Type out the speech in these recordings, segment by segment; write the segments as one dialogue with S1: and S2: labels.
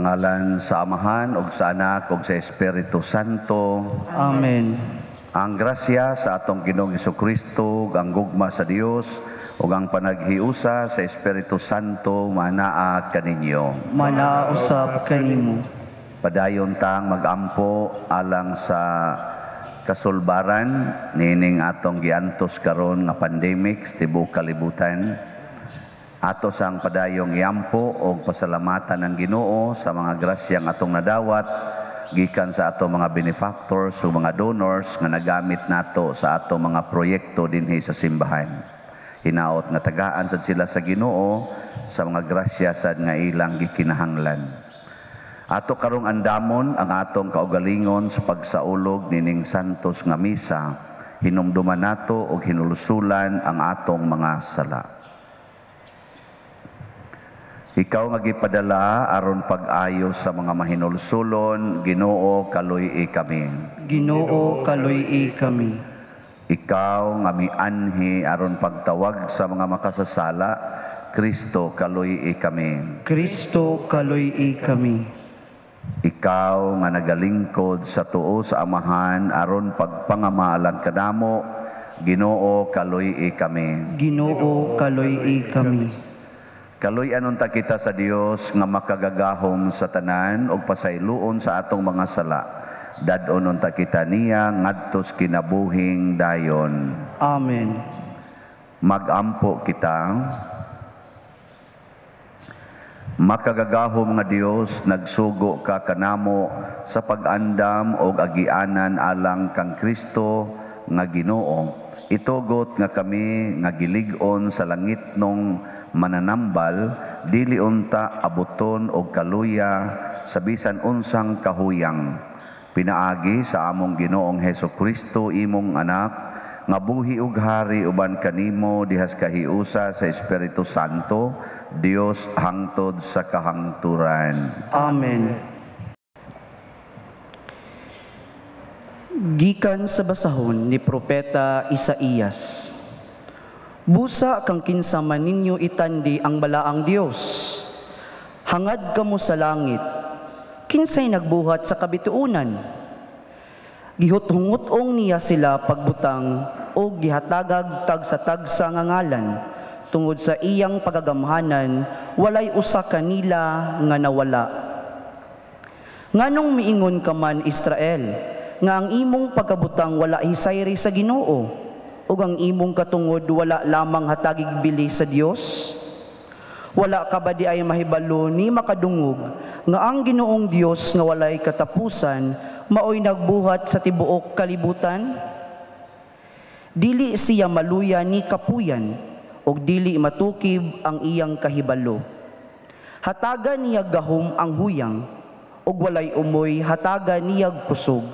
S1: Sa ngalan sa Amahan ug sa Anak ug sa Espiritu Santo.
S2: Amen.
S1: Ang grasya sa atong Ginoong Kristo, ang gugma sa Dios ug ang panaghiusa sa Espiritu Santo manaa kaninyo.
S2: Manausap kanimo.
S1: Padayon tang magampo alang sa kasulbaran niining atong giantos karon nga pandemic sa tibuok kalibutan. Ato sang padayong iampo og pasalamatan ang Ginoo sa mga grasyang atong nadawat gikan sa ato mga benefactors ug mga donors nga nagamit nato sa ato mga proyekto dinhi sa simbahan. Hinaot nga tagaan sad sila sa Ginoo sa mga grasya sad nga ilang gikinahanglan. Ato karong andamon ang atong kaugalingon sa pagsaulog nining santos nga misa, hinumduman nato og hinulsulan ang atong mga sala. Ikaw nga gipadala aron pag-ayo sa mga mahinulsulon, Ginoo, kaluy-i kami.
S2: Ginoo, kaluy-i kami.
S1: Ikaw nga mianhi aron pagtawag sa mga makasasala, Kristo, kaluy-i kami.
S2: Kristo, kaluy-i kami.
S1: Ikaw nga nagalingkod sa tuo sa Amahan aron pagpangamaalang kanamo, Ginoo, kaluy-i kami.
S2: Ginoo, kaluy-i kami.
S1: Kaluy-an unta kita sa Dios nga makagagahom sa tanan ug pasayloon sa atong mga sala. Dad-on unta kita niya ngadtos kinabuhing dayon.
S2: Amen.
S1: Magampo kita. Makagagahom nga Dios, nagsugo ka kanamo sa pag-andam og agianan alang kang Kristo nga Ginoo. Itugot nga kami nga gilig-on sa langitnong mananambal, dili unta abuton og kaluya sa bisan unsang kahuyang. Pinaagi sa among Ginoong Heso Kristo, imong anak, nga buhi ug hari uban kanimo dihas kahiusa sa Espiritu Santo, Dios hangtod sa kahangturan.
S2: Amen. Gikan sa basahon ni Propeta Isaías. Busa kang kinsa man ninyo itandi ang balaang Dios. Hangad kamo sa langit. Kinsay nagbuhat sa kabituonan? Gihut-hungutong niya sila pagbutang o gihatagag tag sa tagsa nga ngalan. Tungod sa iyang pagagamhanan, walay usa kanila nga nawala. Nganong miingon ka man, Israel, nga ang imong pagkabutang wala hisayri sa Ginoo, ug ang imong katungod wala lamang hatagig bili sa Dios? Wala ka ba di ay mahibalo ni makadungog nga ang Ginoong Dios nga walay katapusan maoy nagbuhat sa tibuok kalibutan? Dili siya maluya ni kapuyan, ug dili matukib ang iyang kahibalo. Hatagan niya gahom ang huyang, ug walay umoy hatagan niya kusog.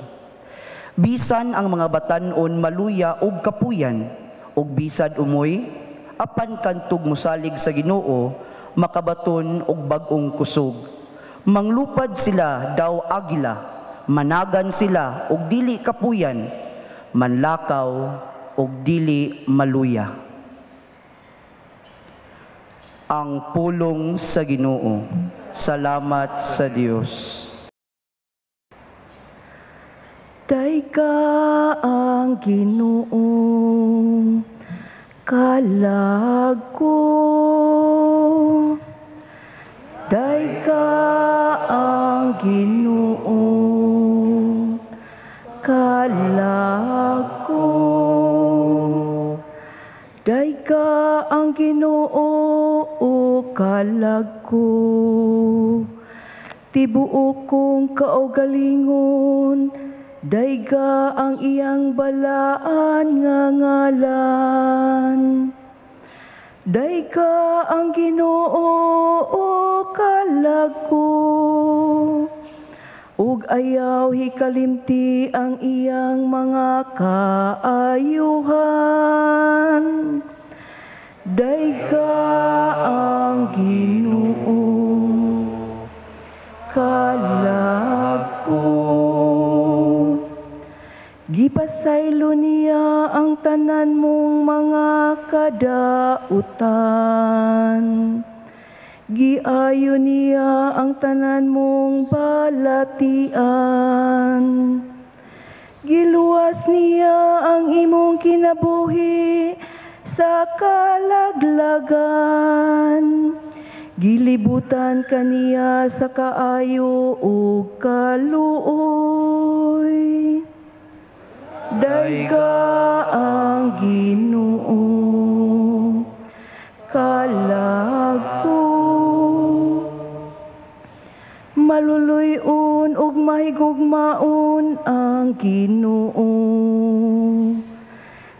S2: Bisan ang mga batan-on maluya ug kapuyan, ug bisad umoy, apan kantog mosalig sa Ginoo, makabaton og bag-ong kusog. Manglupad sila daw agila, managan sila og dili kapuyan, manlakaw og dili maluya. Ang pulong sa Ginoo. Salamat sa Dios.
S3: Dayga ang Ginoo, kalag ko. Dayga ang Ginoo, kalag ko. Dayga ang Ginoo, kalag ko. Tibuok kong kaugalingon, dayga ang iyang balaan nga ngalan. Dayga ang Ginoo, kalag ko. Ug ayaw hikalimti ang iyang mga kaayuhan. Dayga ang Ginoo, kalag ko. Gipasaylo niya ang tanan mong mga kadautan. Giayo niya ang tanan mong balatian. Giluwas niya ang imong kinabuhi sa kalaglagan. Gilibutan kaniya sa kaayo ug kaluoy. Dayga ang Ginoo, kalag ko. Maluluy-on ug mahigugmaon ang Ginoo.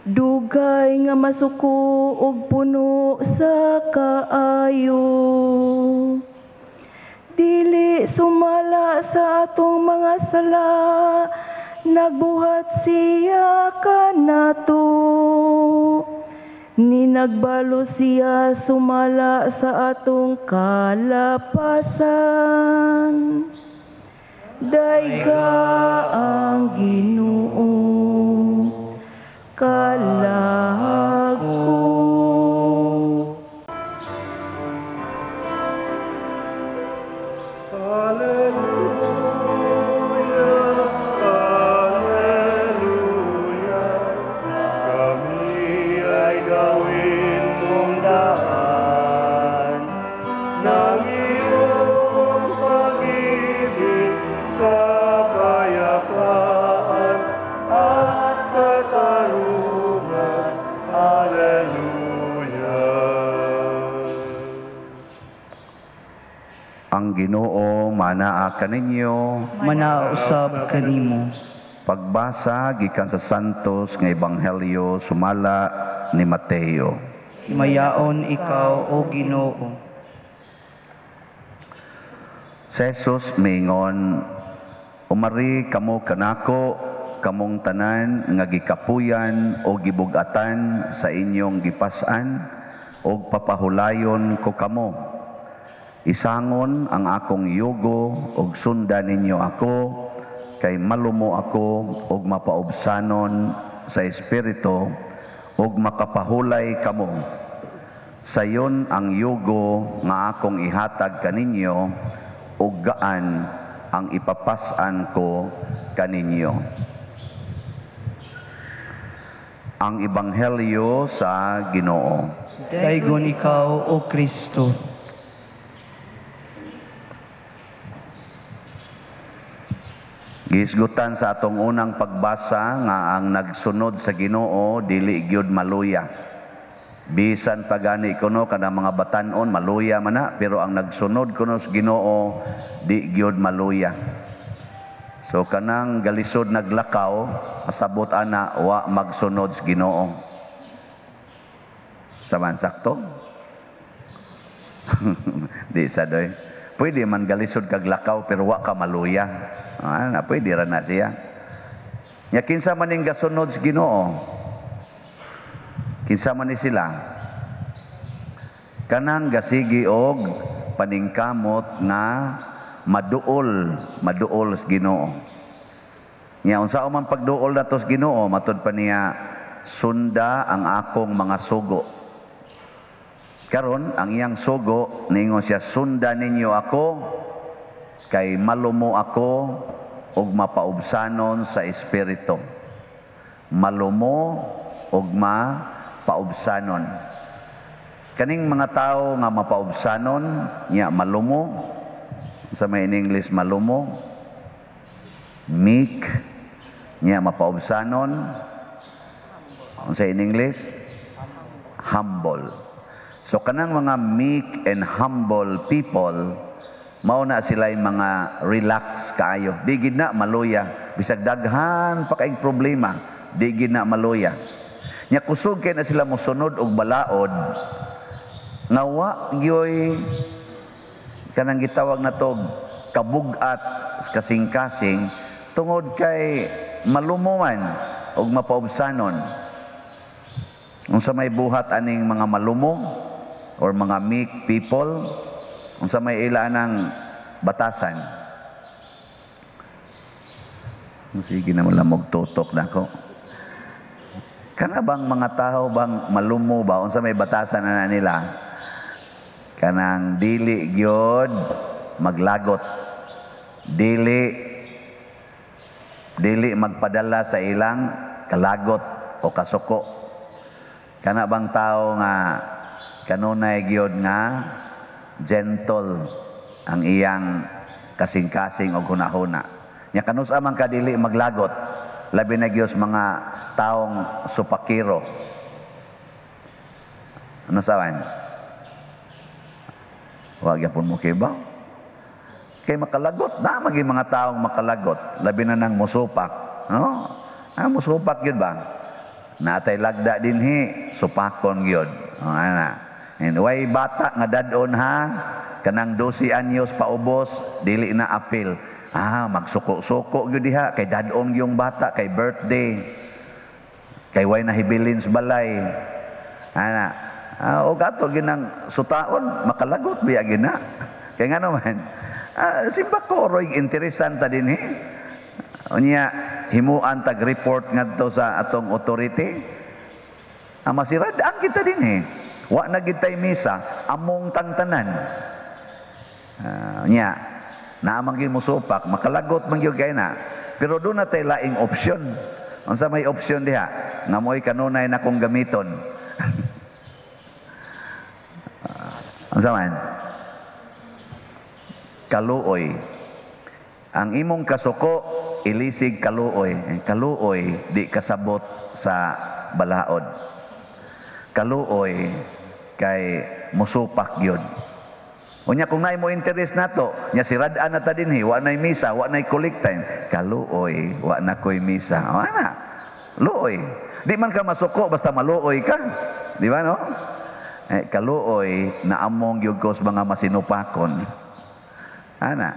S3: Dugay nga masuko ug puno sa kaayo. Dili sumala sa atong mga sala, nagbuhat siya kanato. Ninagbalo siya sumala sa atong kalapasan. Dayga ang Ginoo, kalag ko.
S4: Alleluia, Alleluia, kami ay gawin mong daan ng iyong pag-ibig, kapayapaan at katarungan. Alleluia.
S1: Ang Ginoo manaa kaninyo.
S2: Manausab kanimo.
S1: Pagbasa gikan sa Santos nga Ebanghelyo sumala ni Mateo.
S2: Himayaon ikaw, o Ginoo.
S1: Si Jesus miingon, "Umari kamo kanako, kamong tanan nga gikapuyan o gibugatan sa inyong gipas-an, og papahulayon ko kamo. Isangon ang akong yugo og sundan ninyo ako, kay malumo ako og mapaubsanon sa espiritu, og makapahulay kamo. Sayon ang yugo nga akong ihatag kaninyo, ug gaan ang ipapas-an ko kaninyo." Ang Ebanghelyo sa Ginoo.
S2: Daygon ikaw, o Kristo.
S1: Gihisgutan sa atong unang pagbasa nga ang nagsunod sa Ginoo dili gyud maluya. Bisan pagani kuno kada mga batan-on maluya man na, pero ang nagsunod kuno sa Ginoo di gyud maluya. So kanang galisod naglakaw, pasabot ana wa magsunod sa Ginoo. Saman sakto? Di sa doy. Pwede man galisod kag lakaw pero wa ka maluya. Ah, na pwede ra na siya. Nya kinsa man ning gasunod sa Ginoo? Kinsa man ni sila? Kanang gasigi og paningkamot nga maduol, maduol sa Ginoo. Nya unsa man pagduol nato sa Ginoo, matud pa niya sunda ang akong mga sugo. Karon ang iyang sugo ningon siya, sunda ninyo ako kay malumo ako ug mapaubsanon sa espiritu. Malumo ug mapaubsanon. Kaning mga tao nga mapaubsanon, nya malumo, sa may in English malumo, meek, nya mapaubsanon, unsa in English? Humble. So kanang mga meek and humble people, mao na sila yung mga relax kaayo. Di gid na maluya. Bisag daghan pa kaayong problema, di gid na maluya. Nya kusog kay na sila mosunod og balaod nga wa gyoy kanang gitawag na tog kabug-at kasing-kasing tungod kay malumo man og mapaubsanon. Unsa may buhat aning mga malumo or mga meek people, unsa may ila ng batasan? Sige na malamog tutok na ako. Kana bang mga tao bang malumo ba? Unsa may batasan na nila? Kanang dili gyud maglagot. Dili dili magpadala sa ilang kalagot o kasuko. Kana bang tao nga kanunay gyud nga gentle ang iyang kasing-kasing og hunahuna. Nya kanus-a man ka dili maglagot, labi na gyud mga taong supakiro. Ano sawan? Wa gyapon mo kibaw. Kay makalagot na maging mga taong makalagot, labi na nang musupak, no? Ah, musupak gyud ba? Natay lagda dinhi, supakon gyud. Oh, ana. And way bata nga dadon ha, kanang 12 anyos paubos, dili na apil. Ah, magsuko-suko gyud diha kay dadon yung bata kay birthday. Kay way nahibilin sa balay. Ana. Ah, og ato ginang sutaon, makalagot biya gina. Kay ngano man, ah, simba ko roy interesanta dinhi. Unya himuan tag report ngadto sa atong authority. Ah, masirad ang kita dinhi. Wa na gitay misa, among tangtanan. Ah, nya naa man gyud mosupak, makalagot man gyud kay na. Pero doon na tay laing option. Unsa may option diha? Nga mo'y kanunay na kong gamiton. Unsa man? Kaluoy. Ang imong kasuko ilisig kaluoy. Kaluoy di kasabot sa balaod. Kaluoy kay musupak gyud. Unya kung naay mo interest nato, nya sirad-an na ta dinhi, wa nay misa, wa nay collect time. Kaluoy, wa na koy misa. O ana. Luoy. Di man ka masuko basta maluoy ka. Di ba no? Eh, kaluoy na among gyud ko sa mga masinupakon. Ana.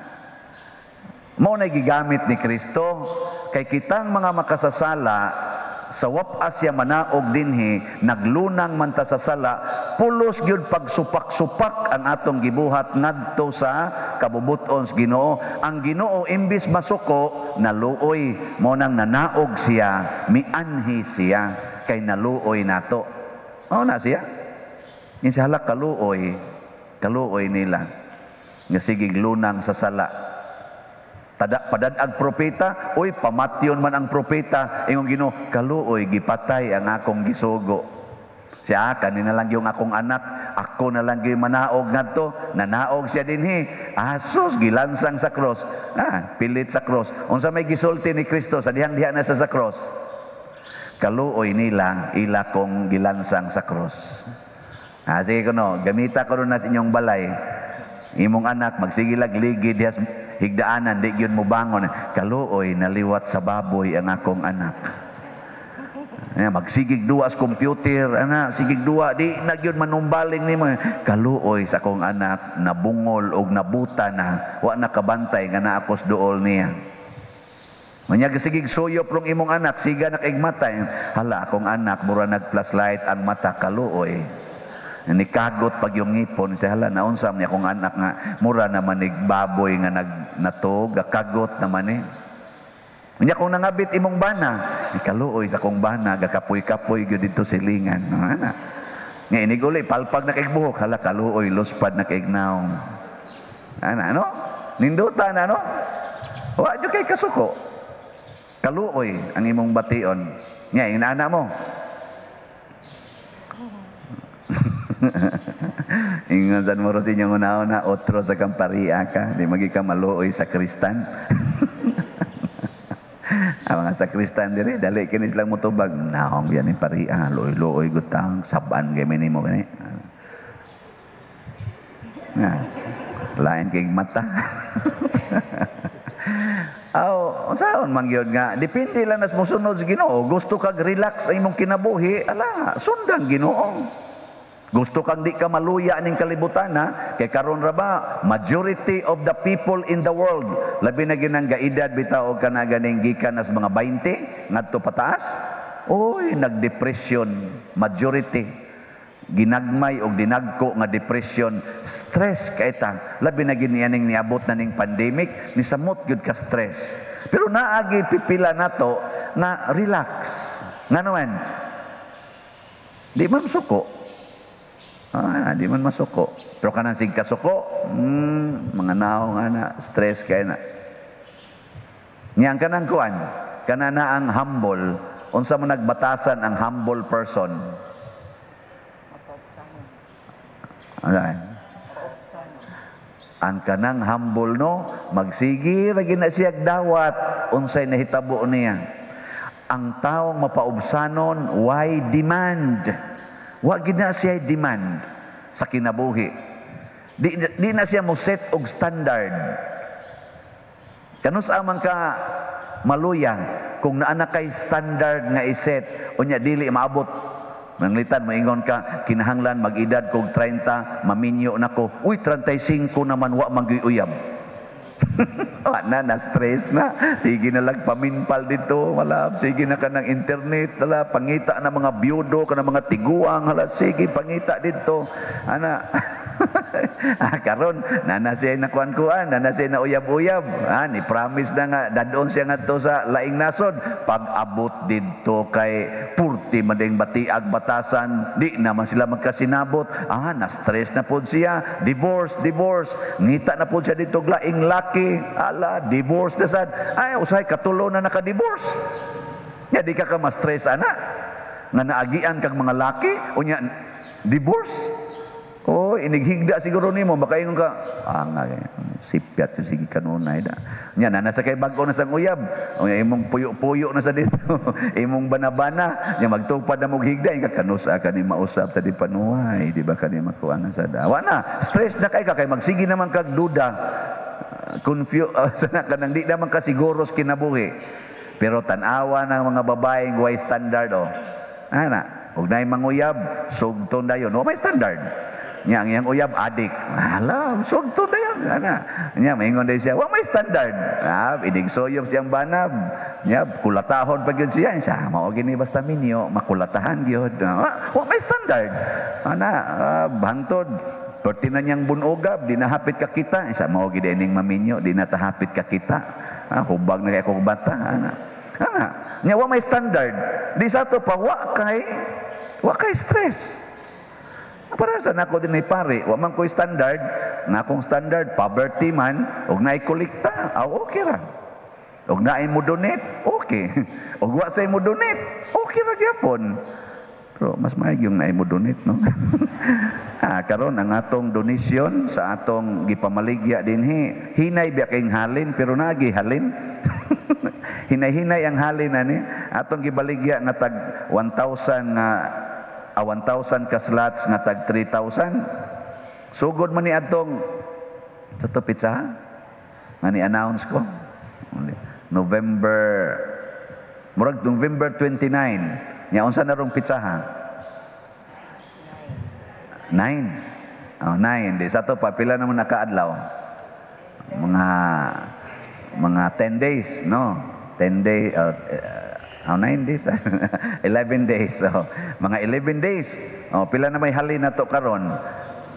S1: Mao na gigamit ni Kristo kay kitang mga makasasala sa wapas siya manaog dinhi, naglunang man ta sa sala, pulos gyud pagsupak-supak ang atong gibuhat ngadto sa kabubuton sa Ginoo. Ang Ginoo imbis masuko, naluoy, mo nang nanaog siya, mianhi siya kay naluoy nato. Mao na siya. Insa halak kaluoy, kaluoy nila nga sigig lunang sa sala. Tada padad-ag propeta, oy pamatyon man ang propeta, ingon Ginoo, kaluoy gipatay ang akong gisugo. Siya kanina lang yung akong anak, ako na lang yung manaog ngadto, nanaog siya dinhi. Asos gilansang sa cross. Ah, pilit sa cross. Unsa may gisulti ni Kristo sa dihang diha na sa cross? Kaluoy nila ila kong gilansang sa cross. Ah, sige kuno, gamita ko na sa inyong balay. Imong anak magsigilag ligid diha higdaanan, di gyud mo bangon. Kaluoy naliwat sa baboy ang akong anak. Ay, magsigig duwa sa computer, ana, sigig duwa, di na gyud manumbaling nimo. Kaluoy sa akong anak, nabungol og nabuta na, wa nakabantay nga naa ko sa duol niya. Unya sigig suyop rong imong anak, siga na kaig mata. Hala, akong anak mura nag-flashlight ang mata, kaluoy. Nikagot pag yung ngipon, siya hala, naunsa niya akong anak nga mura naman baboy nga nagnatog, kagot naman eh. Unya kung nangabit imong bana, ikaluoy sa akong bana, gakapoy-kapoy gyud dito silingan. Ana. Nga iniguli palpag na kay buhok, hala kaluoy luspad na kay naong. Ana ano? Ninduta na no? Wa jud kay kasuko. Kaluoy ang imong bation. Nya inaana mo. Ingon san mo ro sa inyong una-una, otro sa kamparia ka, di magi ka maluoy sa kristan. Ang mga sakristan diri, dali kini silang motubag, naong yan ni paria, luoy-luoy gutang, saban kay nimo kani. Nga, lain kay mata. Aw, unsaon man gyud nga, depende lang nas mosunod sa Ginoo. Gusto kag relax ang imong kinabuhi, ala, sundan Ginoo. Gusto kang di ka maluya ning kalibutan ha? Kay karon ra ba majority of the people in the world, labi na ginang gaedad bitaw og kana ganing gikan nas mga 20 ngadto pataas, oy nagdepression majority. Ginagmay og dinagko nga depression, stress kay ta. Labi na gini aning niabot na ning pandemic, nisamot gyud ka stress. Pero naagi pipila nato na relax. Ngano man? Di man suko. Ah, di man masuko. Pero kanang sig kasuko, mga naong ana, stress kay na. Nya ang kanang kuan, kana na ang humble, unsa mo nagbatasan ang humble person? Ano? Ang kanang humble no, magsigi ra gyud na siya dawat unsay nahitabo niya. Ang taong mapaubsanon, why demand? Wa gid na siya demand sa kinabuhi. Di na siya mo set og standard. Kanus amang ka maluya kung naa na kay standard nga iset unya dili maabot. Manglitan moingon ka kinahanglan mag-edad kog 30, maminyo nako. Uy, 35 naman wa man gyud uyab. Wa na, na-stress na. Sige na lang paminpal dito, wala, sige na ka ng internet, wala, pangita na mga biyudo, ka ng mga tiguang, wala, sige, pangita dito. Ana, karon nana siya nakuan-kuan, nana siya na uyab-uyab. Ah, ni promise na nga, dadon siya ngadto sa laing nasod. Pag-abot dito kay purti mading batiag batasan, di naman sila magkasinabot. Ah, na-stress na po siya. Divorce, divorce. Ngita na po siya dito laing laki. Ala, divorce na sad. Ay, usahay katulo na naka-divorce. Nya di ka ma-stress ana. Nga naagian kag mga laki, unya divorce. Oh, inighigda siguro nimo baka ingon ka, ah nga sipyat yung sige kanunay da. Nya na nasa kay bag-o na sang uyab. Unya imong puyo-puyo na sa dito. Imong banabana, nya magtupad na mog higda ka kanus ka ni mausab sa di panuay, di ba kani makuha na sa da. Wa na, stress na kay ka kay magsige naman kag duda. Confuse sana kanang di naman ka siguro sa kinabuhi. Pero tan-awa ng mga babaeng way standard oh. Ana, og naay manguyab, sugton dayon. Wa may standard. Nya ang iyang uyab adik. Hala, sugton dayon. Ana. Nya maingon day siya, wa may standard. Ah, inig soyob siyang banab. Nya kulatahon pa gyud siya. Siya mao gini basta minyo, makulatahan gyud. Wa may standard. Ana, bantod. Perti na niyang bunugab, di nahapit ka kita. Isa mao gid ining maminyo, di na tahapit ka kita. Ah, hubag na kay akong bata. Ana. Ana, nya wa may standard. Di sa ato pa wa kay stress. Para sa nako din ni pare, wa man ko'y standard, nga akong standard poverty man, og naay kolekta, aw okay ra. Og naay mo donate, okay. Og wa say mo donate, okay ra gyapon. Pero mas maayog yung naay mo donate, no? Ah, karon ang atong donation sa atong gipamaligya dinhi, hinay biya kayong halin pero naagi halin. Hinay-hinay ang halin ani atong gibaligya nga tag 1,000 nga 1,000 ka slots nga tag 3,000. Sugod man ni atong sa to pizza nga ni announce ko November murag November 29. Nya unsa na rong pizza ha? 9. Oh, 9. Di sa to pa pila naman nakaadlaw? Mga 10 days, no? 10 days, 9 days, 11 days. So, mga 11 days. Oh, pila na may halin na to karon?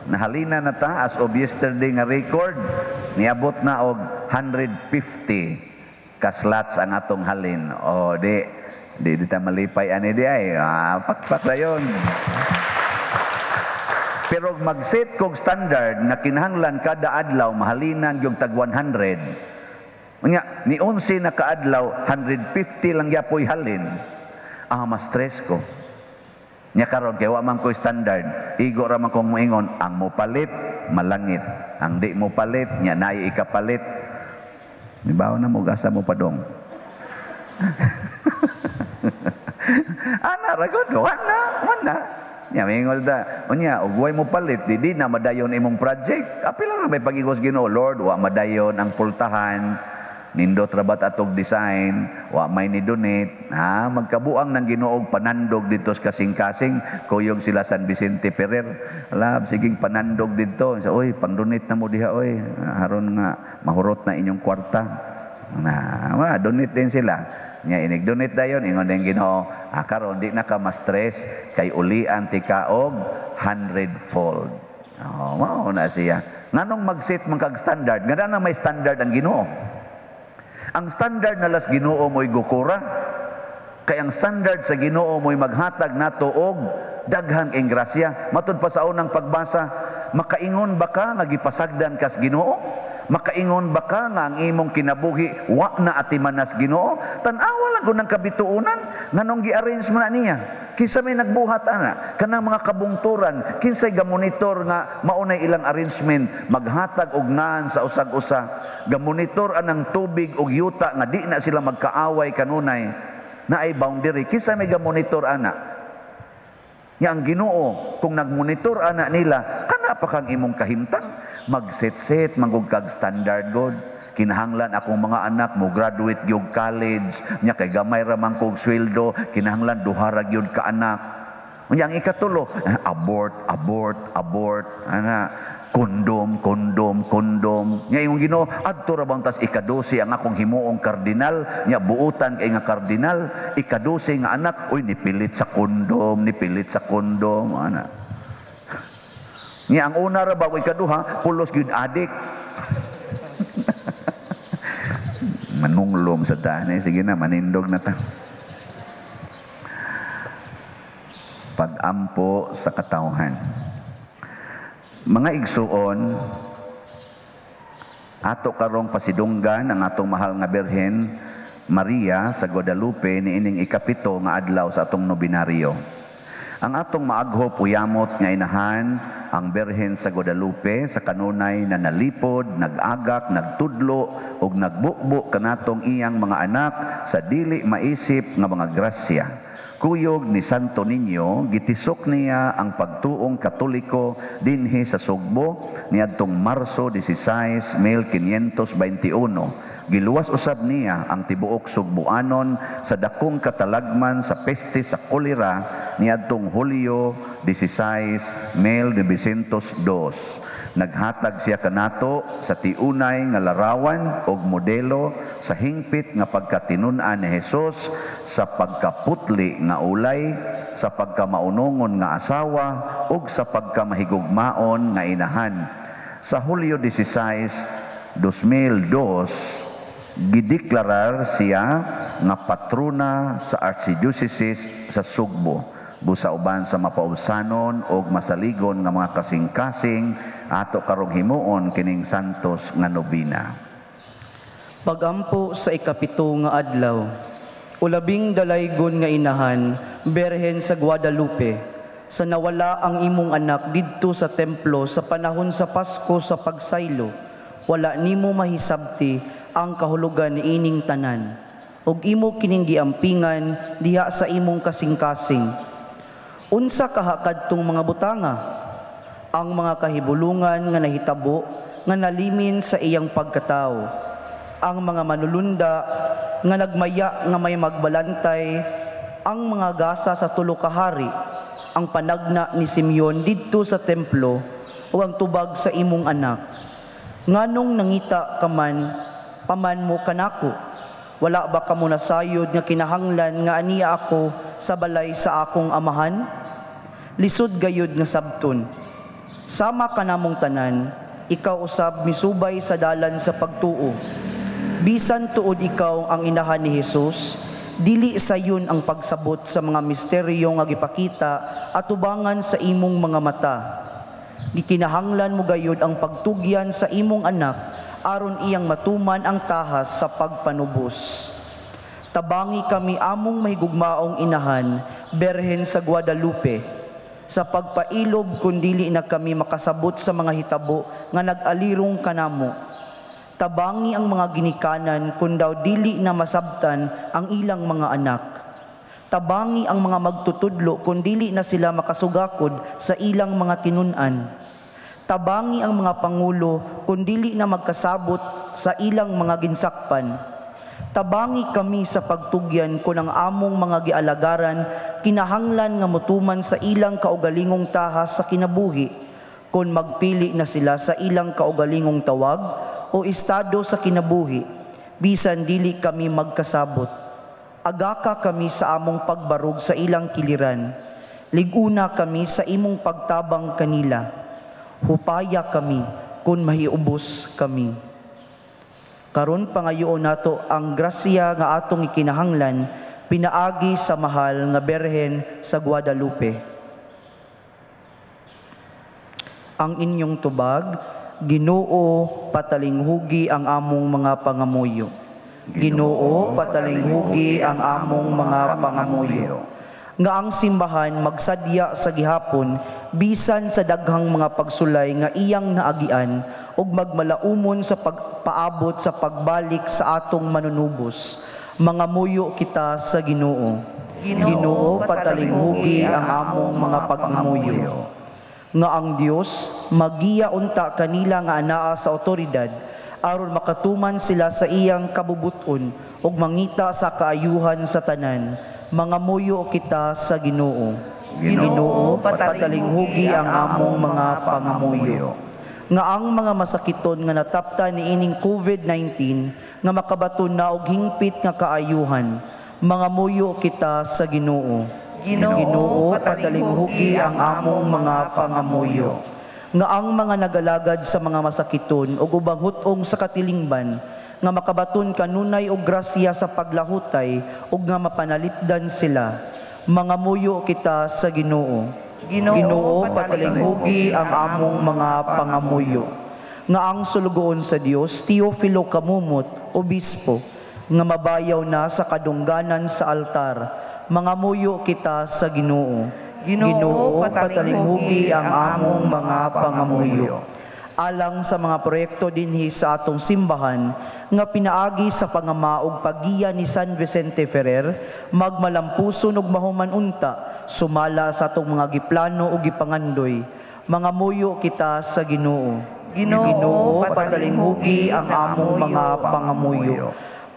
S1: Nahalina na ta as of yesterday nga record, niabot na og 150 ka slots ang atong halin. Oh, di di ta malipay ani di ay. Ah, pakpak dayon. Pero mag-set kog standard nga kinahanglan kada adlaw mahalinan gyud tag 100. Unya, ni 11 na kaadlaw, 150 lang yapoy halin. Ah, mas stress ko. Nya karon kay wa man koy standard, igo ra man kong moingon, ang mopalit malangit, ang di mo palit nya naay ikapalit. Nibaw na mo gasa mo padong. Ana ra gud, wana, wana. Nya mingol da, unya og way mo palit di na madayon imong project. Apila ra may pag-igos Ginoo, Lord, wa madayon ang pultahan. Nindot ra bat atog design, wa may ni donate. Ha, magkabuang ng Ginoog panandog dito sa kasing-kasing, kuyog sila San Vicente Ferrer. Ala, siging panandog dito. Sa oy, pang-donate na mo diha oy. Haron nga mahurot na inyong kwarta. Na, donate din sila. Nya inig donate dayon ingon din Ginoo, ah, karon di na ka ma-stress kay ulian ti ka og 100-fold. Oh, mao na siya. Nganong mag-set man kag standard? Nga na may standard ang Ginoo. Ang standard na las Ginoo mo'y gukura. Kay ang standard sa Ginoo mo'y maghatag nato og Daghan kay grasya. Matud pa sa unang pagbasa, makaingon ba ka nga gipasagdan kas Ginoo? Makaingon ba ka nga ang imong kinabuhi wa na atimanas Ginoo? Tan-awa lang kung ng kabituonan nganong gi-arrange mo na niya. Kinsa may nagbuhat ana? Kanang mga kabungturan, kinsay gamonitor nga maunay ilang arrangement, maghatag og ngan sa usag-usa. Gamonitor anang tubig og yuta nga di na sila magkaaway kanunay. Naay boundary, kinsa may gamonitor ana? Nya ang Ginoo kung nagmonitor ana nila, kana pa kang imong kahimtang? Magset-set manggug kag standard god. Kinahanglan akong mga anak mo graduate gyud college, nya kay gamay ra man kog sweldo, kinahanglan duha ra gyud ka anak. Unya ang ikatulo, abort, abort, abort, ana, kondom, kondom, kondom. Nya imong Ginoo, adto ra bang tas ikadose ang akong himuong kardinal, nya buutan kay nga kardinal, ikadose nga anak, uy nipilit sa kondom, nipilit sa kondom, ana. Nya ang una ra ba o ikaduha, pulos gyud adik. Manunglom sa tanay, sige na, manindog na ta. Pag-ampo sa katawhan. Mga igsuon, ato karong pasidunggan ang atong mahal nga Birhen Maria sa Guadalupe niining ikapito nga adlaw sa atong nobinaryo. Ang atong maaghop uyamot nga inahan ang Birhen sa Guadalupe sa kanunay na nalipod, nag-agak, nagtudlo ug nagbukbo kanatong iyang mga anak sa dili maisip nga mga grasya. Kuyog ni Santo Niño, gitisok niya ang pagtuong Katoliko dinhi sa Sugbo niadtong Marso 16, 1521. Giluwas usab niya ang tibuok Sugbuanon sa dakong katalagman sa peste sa kolera niadtong Hulyo 16, 1902. Naghatag siya kanato sa tiunay nga larawan og modelo sa hingpit nga pagkatinun-an ni Hesus sa pagkaputli nga ulay, sa pagkamaunongon nga asawa ug sa pagkamahigugmaon nga inahan. Sa Hulyo 16, 2002, gideklarar siya nga patrona sa Archdiocese sa Sugbo. Busa uban sa mapaubsanon og masaligon nga mga kasing-kasing ato karong himuon kining santos nga nobina.
S2: Pagampo sa ikapito nga adlaw, ulabing dalaygon nga inahan, Berhen sa Guadalupe, sa nawala ang imong anak didto sa templo sa panahon sa Pasko sa pagsaylo, wala nimo mahisabti ang kahulugan niining tanan, ug imo kining giampingan diha sa imong kasing-kasing. Unsa kaha kadtong mga butanga? Ang mga kahibulungan nga nahitabo nga nalimin sa iyang pagkatawo, ang mga manulunda nga nagmaya nga may magbalantay, ang mga gasa sa tulo ka hari, ang panagna ni Simeon didto sa templo, ug ang tubag sa imong anak. Nganong nangita ka man, paman mo kanako? Wala ba kamo nasayod nga kinahanglan nga aniya ako sa balay sa akong amahan? Lisod gayud nga sabton. Sama kanamong tanan, ikaw usab misubay sa dalan sa pagtuo. Bisan tuod ikaw ang inahan ni Hesus, dili sayon ang pagsabot sa mga misteryo nga gipakita atubangan sa imong mga mata. Gikinahanglan mo gayud ang pagtugyan sa imong anak aron iyang matuman ang tahas sa pagpanubos. Tabangi kami among mahigugmaong inahan, Berhen sa Guadalupe, sa pagpailob kun dili na kami makasabot sa mga hitabo nga nag-alirong kanamo. Tabangi ang mga ginikanan kun daw dili na masabtan ang ilang mga anak. Tabangi ang mga magtutudlo kun dili na sila makasugakod sa ilang mga tinun-an. Tabangi ang mga pangulo kun dili na magkasabot sa ilang mga ginsakpan. Tabangi kami sa pagtugyan kun ang among mga gialagaran kinahanglan nga motuman sa ilang kaugalingong tahas sa kinabuhi, kun magpili na sila sa ilang kaugalingong tawag o estado sa kinabuhi, bisan dili kami magkasabot. Agaka kami sa among pagbarog sa ilang kiliran. Liguna kami sa imong pagtabang kanila. Hupaya kami kun mahiubos kami. Karon pangayoon nato ang grasya nga atong ikinahanglan pinaagi sa mahal nga Berhen sa Guadalupe. Ang inyong tubag, Ginoo, patalinghugi ang among mga pangamuyo. Ginoo, patalinghugi ang among mga pangamuyo. Nga ang simbahan magsadya sa gihapon bisan sa daghang mga pagsulay nga iyang naagian ug magmalaumon sa pagpaabot sa pagbalik sa atong manunubos. Mangamuyo kita sa Ginoo. Ginoo, patalinghugi ang among mga pagmuyo. Nga ang Dios magiya unta kanila nga anaa sa otoridad aron makatuman sila sa iyang kabubuton ug mangita sa kaayuhan sa tanan. Mangamuyo kita sa Ginoo. Ginoo, patalinghugi ang among mga pangamuyo. Nga ang mga masakiton nga natapta niining COVID-19 nga makabaton na og hingpit nga kaayuhan. Mangamuyo kita sa Ginoo. Ginoo, patalinghugi ang among mga pangamuyo. Nga ang mga nagalagad sa mga masakiton ug ubang hut-ong sa katilingban nga makabaton kanunay og grasya sa paglahutay ug nga mapanalipdan sila. Mangamuyo kita sa Ginoo. Ginoo, patalinghugi ang among mga pangamuyo. Nga ang sulugoon sa Dios, Teofilo Camomot, obispo, nga mabayaw na sa kadungganan sa altar. Mangamuyo kita sa Ginoo. Ginoo, patalinghugi ang among mga pangamuyo. Alang sa mga proyekto dinhi sa atong simbahan nga pinaagi sa pangama ug paggiya ni San Vicente Ferrer, magmalampuson ug mahuman unta sumala sa atong mga giplano ug gipangandoy. Mangamuyo kita sa Ginoo. Ginoo, patalinghugi ang among mga pangamuyo.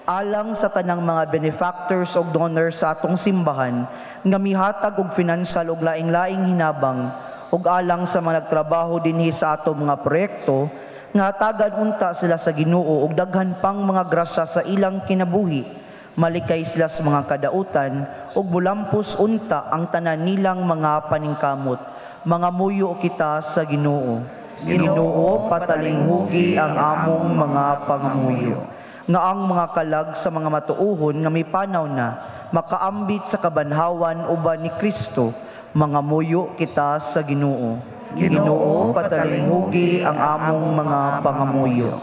S2: Alang sa tanang mga benefactors ug donors sa atong simbahan nga mihatag og financial ug laing-laing hinabang, ug alang sa mga nagtrabaho dinhi sa atong mga proyekto nga hatagan unta sila sa Ginoo og daghan pang mga grasya sa ilang kinabuhi, malikay sila sa mga kadautan ug mulampos unta ang tanan nilang mga paningkamot. Mangamuyo kita sa Ginoo. Ginoo, patalinghugi ang among mga pangamuyo. Nga ang mga kalag sa mga matuohon nga mipanaw na makaambit sa kabanhawan uban ni Kristo, mangamuyo kita sa Ginoo. Ginoo, patalinghugi ang among mga pangamuyo.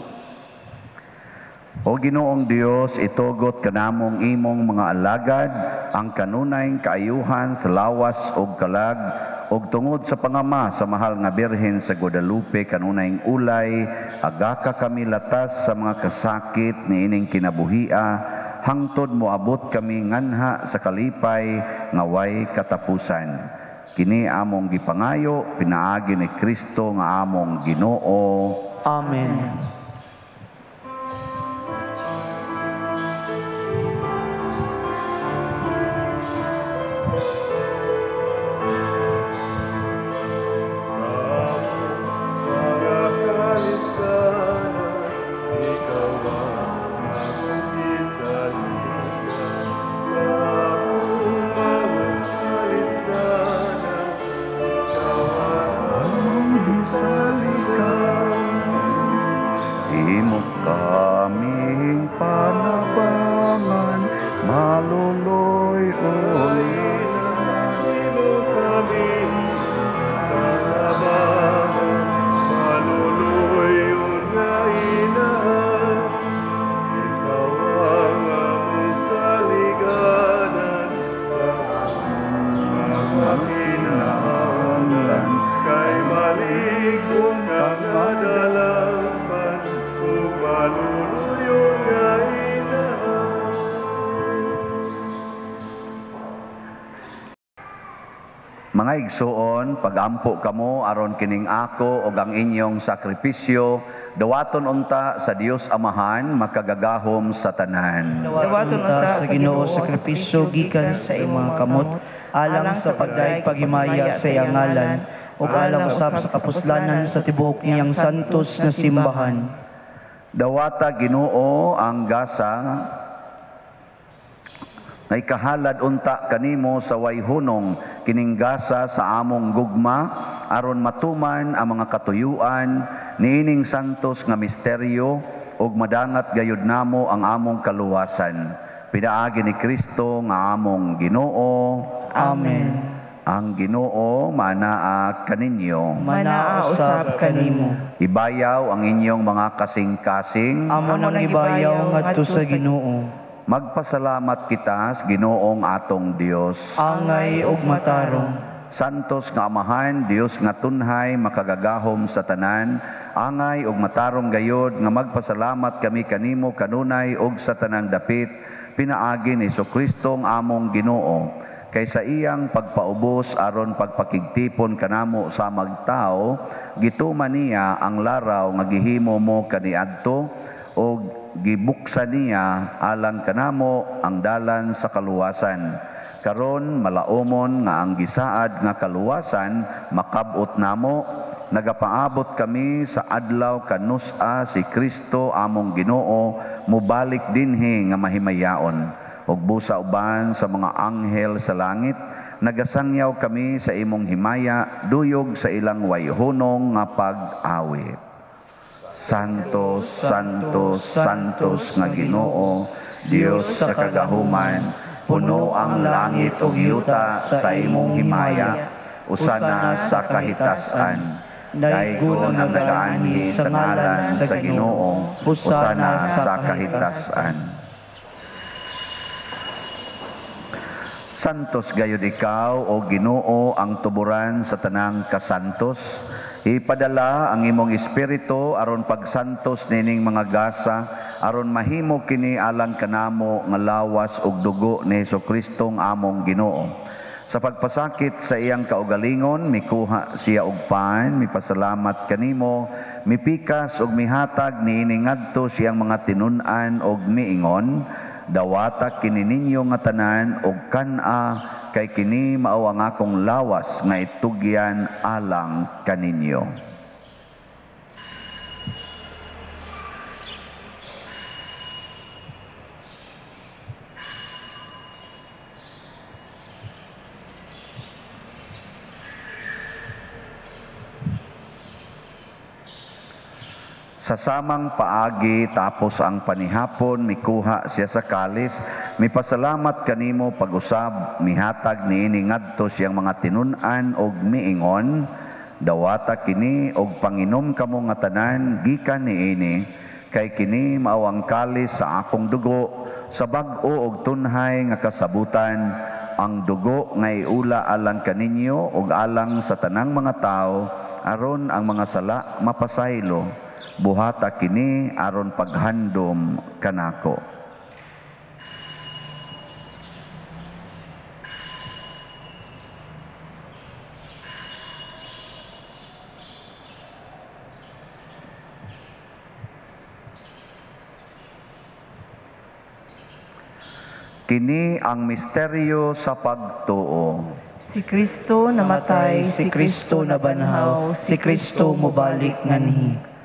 S1: O Ginoong Dios, itugot kanamong imong mga alagad ang kanunay kaayuhan sa lawas ug kalag ug tungod sa pangama sa mahal nga Birhen sa Guadalupe kanunay ulay, agaka kami latas sa mga kasakit niining kinabuhia hangtod moabot kami nganha sa kalipay nga way katapusan. Kini among gipangayo pinaagi ni Kristo nga among Ginoo.
S2: Amen.
S1: Mga igsuon, pagampo kamo aron kining ako og ang inyong sakripisyo, dawaton unta sa Dios Amahan makagagahom sa tanan.
S2: Dawaton unta sa Ginoo sakripisyo gikan sa imong mga kamot, alang sa pagdayeg paghimaya sa iyang ngalan, ug alang usab sa kapuslanan sa tibuok niyang santos na simbahan.
S1: Dawata Ginoo ang gasa nga ikahalad unta kanimo sa way hunong kining gasa sa among gugma aron matuman ang mga katuyuan niining santos nga misteryo ug madangat gayud namo ang among kaluwasan. Pinaagi ni Kristo nga among Ginoo.
S2: Amen.
S1: Ang Ginoo manaa kaninyo.
S2: Manaa usab kanimo.
S1: Ibayaw ang inyong mga kasing-kasing.
S2: Amo nang ibayaw ngadto sa Ginoo.
S1: Magpasalamat kita sa Ginoong atong Dios.
S2: Angay ug matarong.
S1: Santos nga Amahan, Dios nga tunhay, makagagahom sa tanan, angay ug matarong gayod nga magpasalamat kami kanimo kanunay ug sa tanang dapit, pinaagi ni Jesucristo ang among Ginoo. Kay sa iyang pagpaubos aron pagpakigtipon kanamo sa magtao, gituman niya ang laraw nga gihimo mo kaniadto ug gibuksan niya alang kanamo ang dalan sa kaluwasan. Karon malaumon nga ang gisaad nga kaluwasan makab-ot namo, nagapaabot kami sa adlaw kanus-a si Kristo among Ginoo mobalik dinhi nga mahimayaon. Ug busa uban sa mga anghel sa langit, nagasangyaw kami sa imong himaya, duyog sa ilang wayhunong nga pag-awit. Santos, Santos, Santos nga Ginoo, Dios sa kagahuman, puno ang langit ug yuta sa imong himaya, usana sa kahitasan. Daygon ang nagaanhi sa ngalan sa Ginoo, usana sa kahitasan. Santos gayud ikaw, o Ginoo, ang tuburan sa tanang kasantos. Ipadala ang imong espiritu aron pagsantos nining mga gasa, aron mahimo kini alang kanamo nga lawas ug dugo ni Hesukristo ang among Ginoo. Sa pagpasakit sa iyang kaugalingon, mikuha siya og pan, mipasalamat kanimo, mipikas ug mihatag niini ngadto siyang mga tinun-an og miingon, dawata kini ninyo nga tanan og kan-a, kay kini mao ang akong lawas nga itugyan alang kaninyo. Sa samang paagi tapos ang panihapon, mikuha siya sa kalis, mipasalamat kanimo pag-usab, mihatag niini ngadto siyang mga tinun-an og miingon, dawata kini og panginom kamo nga tanan gikan niini, kay kini mao ang kalis sa akong dugo, sa bag-o og tunhay nga kasabutan, ang dugo nga iula alang kaninyo og alang sa tanang mga tawo, aron ang mga sala mapasaylo. Buhata kini aron paghandom kanako. Kini ang misteryo sa pagtuo.
S3: Si Kristo namatay,
S2: si Kristo nabanhaw, si Kristo mobalik nganhi.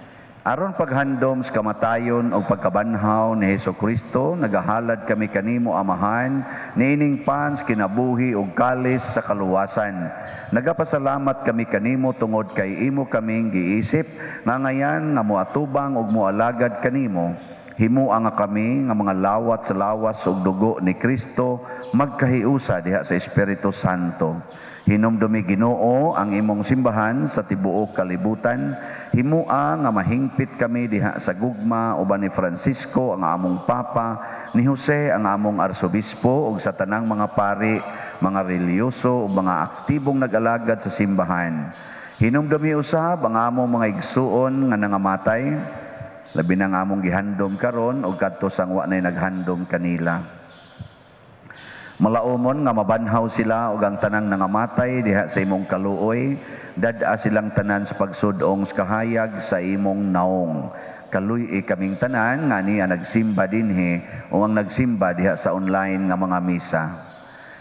S1: Aron paghandom sa kamatayon o pagkabanhaw ni Hesukristo, nagahalad kami kanimo Amahan, niining pans kinabuhi ug kalis sa kaluwasan. Nagapasalamat kami kanimo tungod kay imo kaming giisip, nga ngayan nga moatubang ug moalagad kanimo. Himua nga kami nga mga lawat sa lawas ug dugo ni Kristo magkahiusa diha sa Espiritu Santo. Hinumdumi Ginoo ang imong simbahan sa tibuok kalibutan. Himua nga mahingpit kami diha sa gugma uban ni Francisco ang among Papa, ni Jose ang among Arsobispo ug sa tanang mga pari, mga relihiyoso ug mga aktibong nag-alagad sa simbahan. Hinumdumi usab ang among mga igsuon nga nangamatay, labi na ang among gihandom karon ug kadto sang wa nay naghandom kanila. Malaumon nga mabanhaw sila ug ang tanang nangamatay diha sa imong kaluoy, dad-a silang tanan sa pagsud-ong sa kahayag sa imong naong. Kaluy-i kaming tanan nga niya nagsimba dinhi o ang nagsimba diha sa online nga mga misa.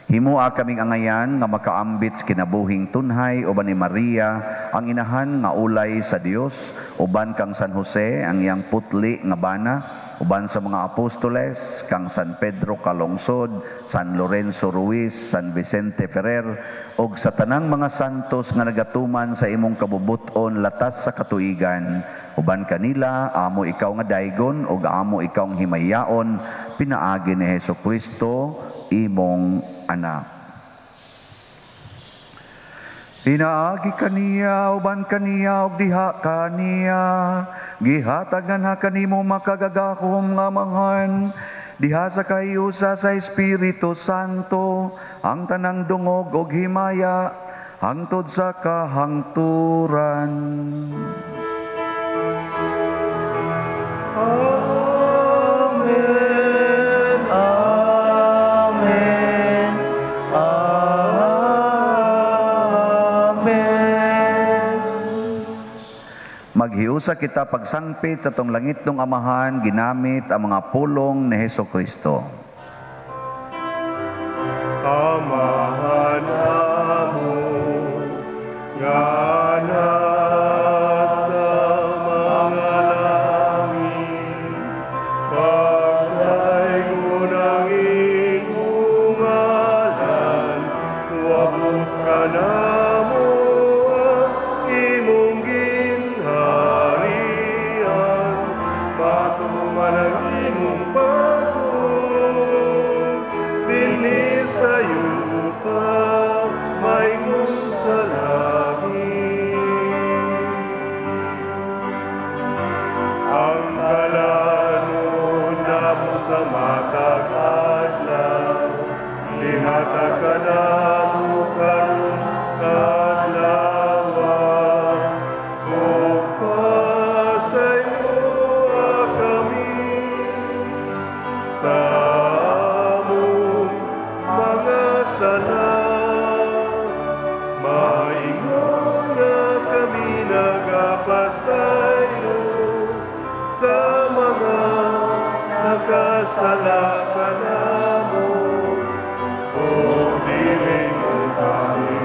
S1: Himua kaming angayan nga makaambit sa kinabuhing tunhay uban ni Maria ang inahan nga ulay sa Dios, uban kang San Jose ang iyang putli nga bana, uban sa mga apostoles, kang San Pedro Calungsod, San Lorenzo Ruiz, San Vicente Ferrer, og sa tanang mga santos nga nagatuman sa imong kabubut-on latas sa katuigan. Uban kanila, amo ikaw nga daygon, og amo ikaw ang himayaon, pinaagi ni Hesukristo, imong anak. Pinaagi kaniya, uban kaniya, ug diha kaniya, gihatagan ha kanimo makagagahom nga Amahan, diha sa kahiusa sa Espiritu Santo, ang tanang dungog ug himaya, hangtod sa kahangturan.
S4: Amen. Amen. Amen.
S1: Maghiusa kita pagsangpit sa tong langitnong Amahan, ginamit ang mga pulong ni Hesus Kristo.
S4: Amahan amo nga nasa mga langit, pagdaygon ang imong ngalan, moabot kanamo ang imong gingharian, matuman ang imong pagbuot, dinhi sa yuta, maingon sa langit. Ang kalanon namo sa matag adlaw, ihatag kanamo karon kadlawa, ug pasayloa kami sa among mga sala, maingon nga kami nagapasaylo sa mga nakasala kanamo, ug dili mo kami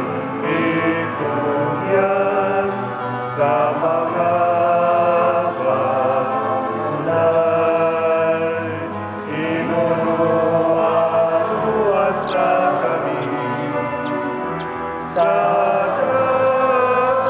S4: itugyan sa mga baslay. Ingon luwasa kami sa kalautan.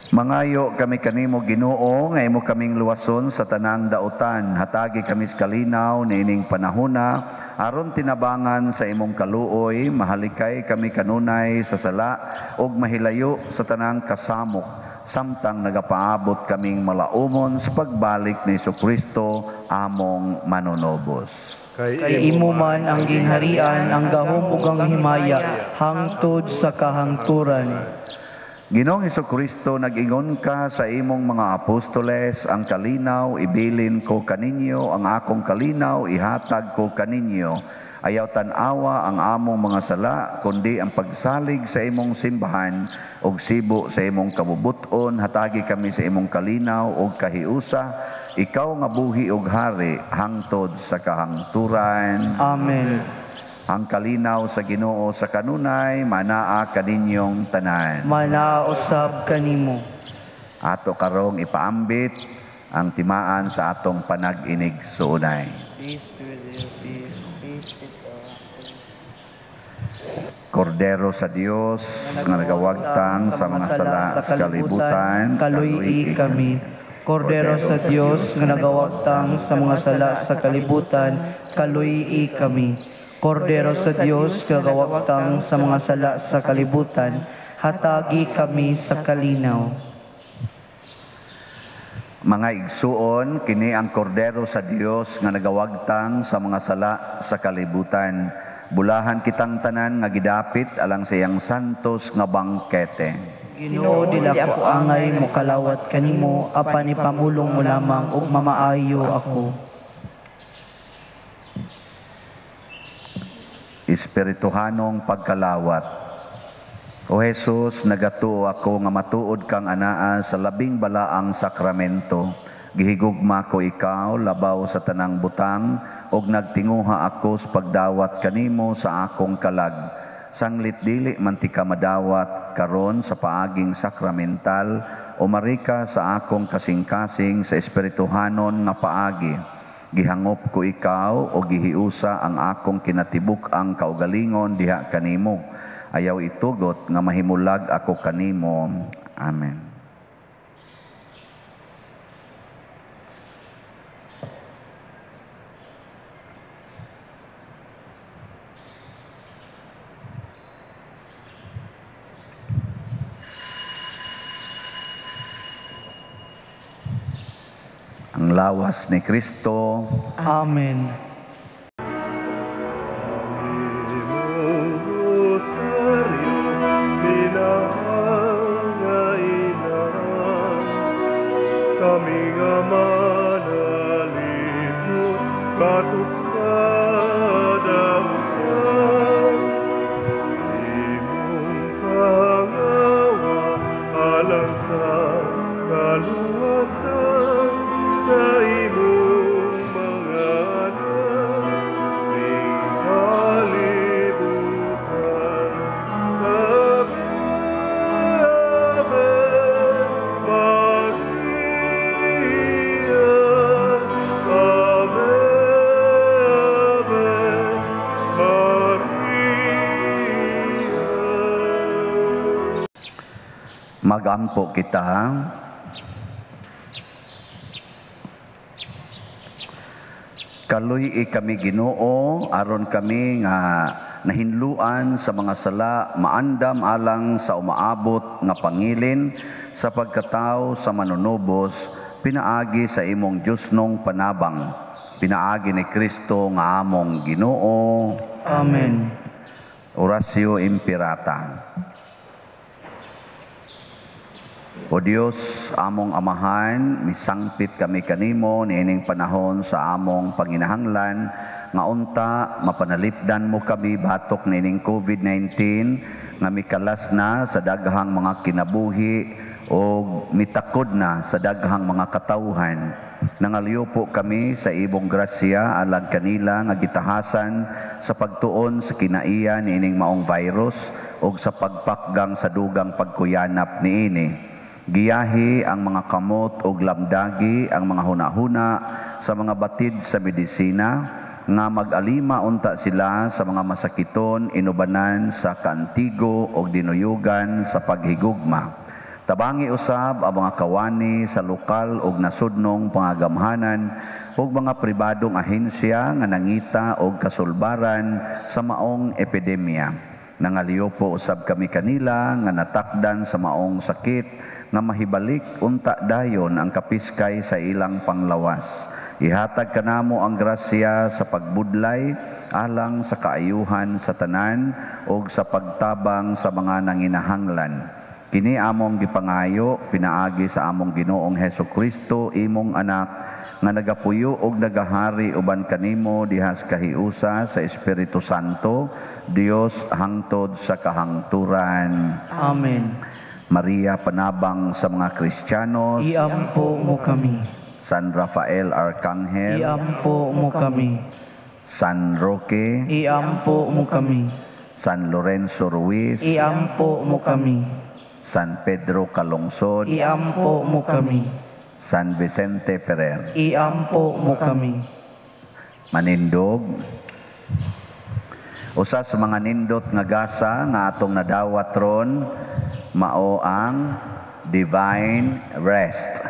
S1: Mangayo kami kanimo Ginoo nga imo kaming luwason sa tanang dautan. Hatagi kami sa kalinaw niining panahona aron tinabangan sa imong kaluoy, mahalikay kami kanunay sa sala ug mahilayo sa tanang kasamok, samtang nagapaabot kaming malaumon sa pagbalik ni Hesukristo among manunobos.
S2: Kay imo man ang gingharian, ang gahom ug ang himaya, hangtod sa kahangturan.
S1: Ginoong Hesukristo, nag-ingon ka sa imong mga apostoles, ang kalinaw ibilin ko kaninyo, ang akong kalinaw ihatag ko kaninyo. Ayaw tan-awa ang among mga sala, kundi ang pagsalig sa imong simbahan ug sibo sa imong kabubut-on. Hatagi kami sa imong kalinaw ug kahiusa, ikaw nga buhi ug hari hangtod sa kahangturan.
S2: Amen.
S1: Ang kalinaw sa Ginoo sa kanunay manaa kaninyong tanan.
S2: Manaa usab kanimo.
S1: Ato karong ipaambit ang timaan sa atong panag-inig suunay.
S2: Peace be with you, peace, peace with all.
S1: Kordero sa Dios nga nagawagtang sa mga sala sa kalibutan,
S2: kaluy-i kami. Kordero sa Dios nga nagawagtang sa mga sala sa kalibutan, kaluy-i kami. Kordero sa Dios nga nagawagtang sa mga sala sa kalibutan, hatagi kami sa kalinaw.
S1: Mga igsuon, kini ang kordero sa Dios nga nagawagtang sa mga sala sa kalibutan. Bulahan kitang tanan nga gidapit alang sa iyang santos nga bangkete.
S2: Ginoo, dili ako angay mokalawat kanimo, apan ipamulong mo lamang ug mamaayo ako.
S1: Espirituhanong pagkalawat. O Jesus, nagatuo ako nga matuod kang anaa sa labing balaang sakramento. Gihigugma ko ikaw labaw sa tanang butang ug nagtinguha ako sa pagdawat kanimo sa akong kalag. Sanglit dili man ti ka madawat karon sa paaging sakramental, o marika sa akong kasing-kasing sa espirituhanon nga paagi. Gihangop ko ikaw o gihiusa ang akong kinatibuk-ang kaugalingon diha kanimo. Ayaw itugot nga mahimulag ako kanimo. Amen. Ang lawas ni Kristo.
S2: Amen.
S4: Imong rosaryo, minahal nga ina, kami nga manalipot, batok sa dautan. Imong kahangawa, alang sa kaluwasan, sa imong mga anak, ning kalibutan. Ave, Ave, Maria, Ave, Ave, Maria.
S1: Magampo kita. Kaluy-i kami Ginoo, aron kami nga nahinluan sa mga sala, maandam alang sa umaabot nga pangilin sa pagkatao sa manunubos, pinaagi sa imong Diyosnong panabang, pinaagi ni Kristo nga among Ginoo.
S2: Amen.
S1: Oratio Imperata. O Dios, among Amahan, misangpit kami kanimo niining panahon sa among panginahanglan nga unta mapanalipdan mo kami batok niining COVID-19 nga mikalas na sa daghang mga kinabuhi o mitakod na sa daghang mga katawhan. Nangaliw po kami sa ibong grasya alang kanila nga gitahasan sa pagtuon sa kinaiya niining maong virus o sa pagpakgang sa dugang pagkuyanap niini. Giyahi ang mga kamot og lamdagi ang mga hunahuna sa mga batid sa medisina nga mag-alima unta sila sa mga masakiton inubanan sa kaantigo og dinuyugan sa paghigugma. Tabangi usab ang mga kawani sa lokal og nasudnong pangagamhanan ug mga pribadong ahensya nga nangita og kasulbaran sa maong epidemya. Nangaliw po usab kami kanila nga natakdan sa maong sakit nga mahibalik unta dayon ang kapiskay sa ilang panglawas. Ihatag kanamo ang grasya sa pagbudlay alang sa kaayuhan sa tanan ug sa pagtabang sa mga nanginahanglan. Kini among gipangayo pinaagi sa among Ginoong Hesus Kristo, imong anak, nga nagapuyo og nagahari uban kanimo diha sa kahiusa sa Espiritu Santo, Dios hangtod sa kahangturan.
S2: Amen.
S1: Maria, panabang sa mga Kristiyanos,
S2: iampo mo kami.
S1: San Rafael Arcangel,
S2: iampo mo kami.
S1: San Roque,
S2: iampo mo kami.
S1: San Lorenzo Ruiz,
S2: iampo mo kami.
S1: San Pedro Calungsod,
S2: iampo mo kami.
S1: San Vicente Ferrer,
S2: iampo mo kami.
S1: Manindog. Usa sa mga nindot nga gasa nga atong nadawat ron mao ang divine rest,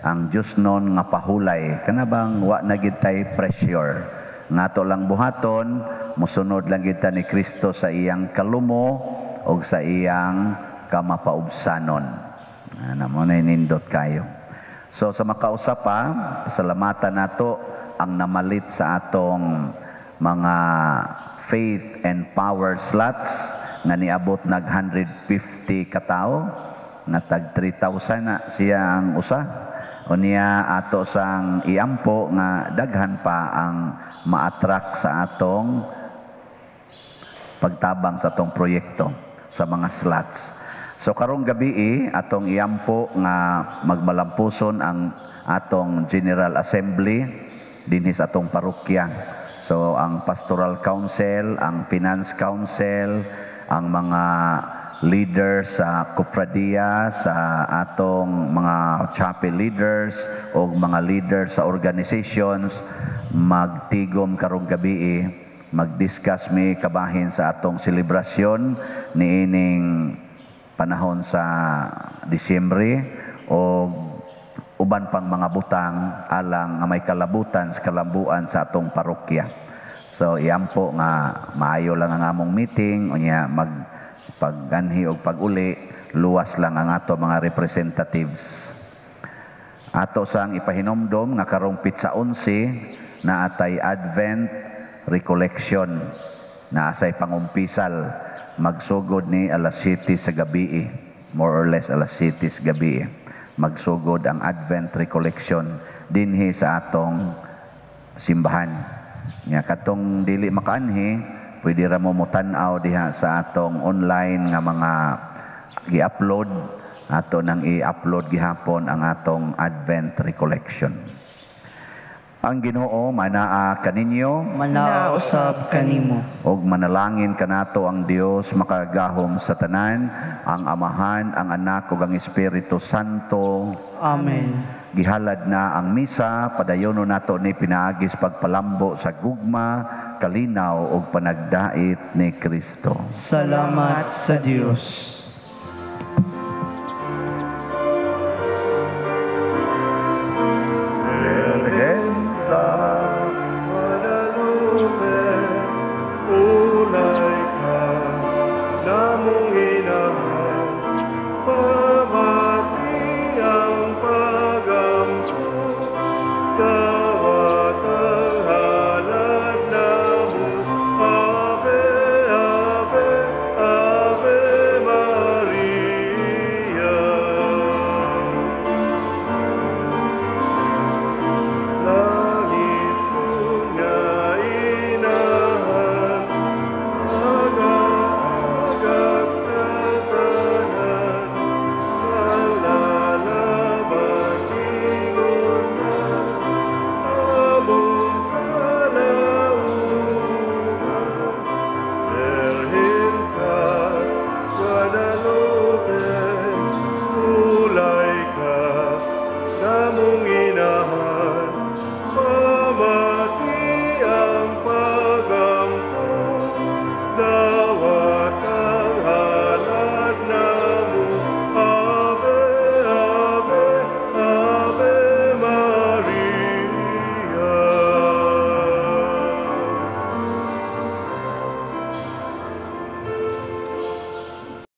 S1: ang Diyosnon nga pahulay. Kana bang wa na gid tay pressure nga ato lang buhaton, mosunod lang gid ta ni Kristo sa iyang kalumo og sa iyang kamapaubsanon. Ana mo na nindot kayo. So sa makausap pa, pasalamatan nato ang namalit sa atong mga faith and power slots nga niabot nag 150 katao, nga tag 3,000 na siya ang usa. O niya ato sang iampo nga daghan pa ang ma-attract sa atong pagtabang sa atong proyekto sa mga slots. So karong gabi atong iampo nga magmalampuson ang atong General Assembly dinhi sa atong parokya. So ang Pastoral Council, ang Finance Council, ang mga leaders sa kofradia, sa atong mga chapel leaders o mga leaders sa organizations magtigom karong gabi, mag-discuss mi kabahin sa atong selebrasyon niining panahon sa Disyembre o uban pang mga butang alang nga may kalabutan sa kalambuan sa atong parokya. So iampo nga maayo lang ang among meeting unya mag pagganhi og pag-uli, luwas lang ang ato mga representatives. Ato sang ipahinomdom nga karong pitsa 11 na atay Advent Recollection na asay pangumpisal, magsugod ni alas 7 sa gabi, more or less alas 7 sa gabi magsugod ang Advent Recollection dinhi sa atong simbahan. Nya katong dili makaanhi, pwede ra mo motan-aw diha sa atong online nga mga gi-upload. Ato nang i-upload gihapon ang atong Advent Recollection. Ang Ginoo manaa kaninyo.
S2: Manaa usab kanimo.
S1: Ug manalangin kanato ang Dios makagagahom sa tanan, ang Amahan, ang Anak ug ang Espiritu Santo.
S2: Amen.
S1: Gihalad na ang misa, padayono nato ni pinaagi sa pagpalambo sa gugma, kalinaw ug panagdait ni Kristo.
S2: Salamat sa Dios.
S4: Birhen sa Guadalupe, tunay ka namong inahan.